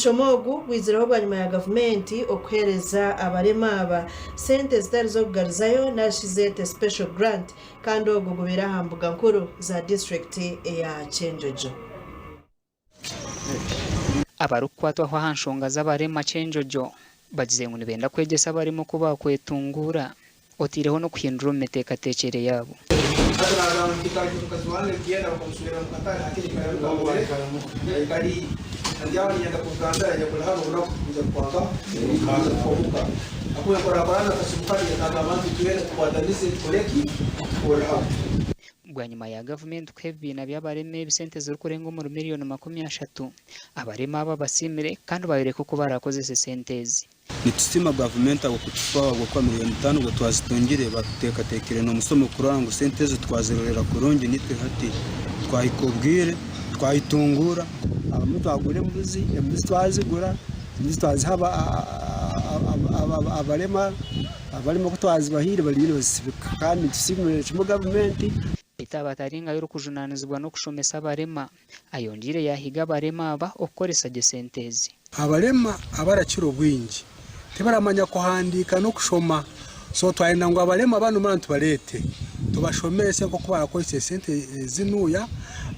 Omushomo ogu gwizireho bwanyima ya gavumenti okuheereza abarema aba sente ezitari z'okugarizayo narishi zeete Special Grant kandi ogu gubaire aha mbuga nkuru za disiturikiti eya Kyenjojo. Abarikukwatwaho aha nshonga z'abarema Kyenjojo bagizire ngu nibenda kwegyesa abarema oku baakwetunguura otaireho n'okuhindura omu miteekateekyere yaabo. Bwanyima ya gavumenti kuha ebibiina by'abarema ebi sente zirikurenga omuri miriyoni 30, abarema aba basiimire kandi bayoreka oku baraakozese sente ezi. Nitusiima gavumenti ahabw'okutufaho ahabw'okuba miriyoni 5 obwo twazitungire batuteekateekire n'omusomo kurora ngu sente ezo twazirorera kurungi naitwe hati twahika obwire twayetunguura. Abamwe twagura embuzi, embuzi twazigura, embuzi twaziha abarema, abarema ku twazibahaire bariyo nibazisibika kandi nitusiimira kimwe gavumenti. Peter Bataringayo orikujunaanizibwa n'okushomesa abarema, ayongyeire yaahiga abarema aba okukoresa gye sente ezi. Abarema abarakira obwingi tibaramanya kuhandiika n'okushoma so twayenda ngu abarema banu mara tubareete tubashomese nk'oku barakozesa esente ezinuya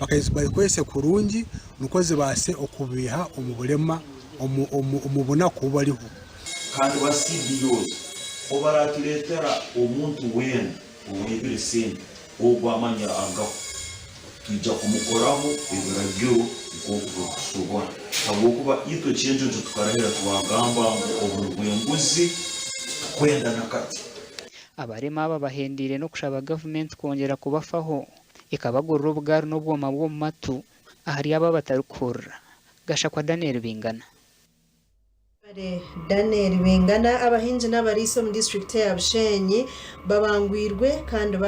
bazikozese kurungi nikwo zibaase okubiiha omu burema omu bunaku obu bariho. Kandi ba CBOs ku baratureetera omuntu weena owaibire sente, ogwo amanya agaho, twija kumukoraho ebiragiro nk'oku birikusobora, habwokuba itwe Kyenjojo tukarahira twagamba ngu oburi bw'enguzi titukwenda na kati. Abarema aba bahendeire n'okushaba gavumenti kwongyera kubafaho, ekabagurira obugaari n'obwoma bw'omu matu ahari abo abatarikuhurira. Gashakwa Daniel Bingana. Daniel Bingana, Abahingi n'abariisa omu disiturikiti eya Bushenyi babangwirwe kandi.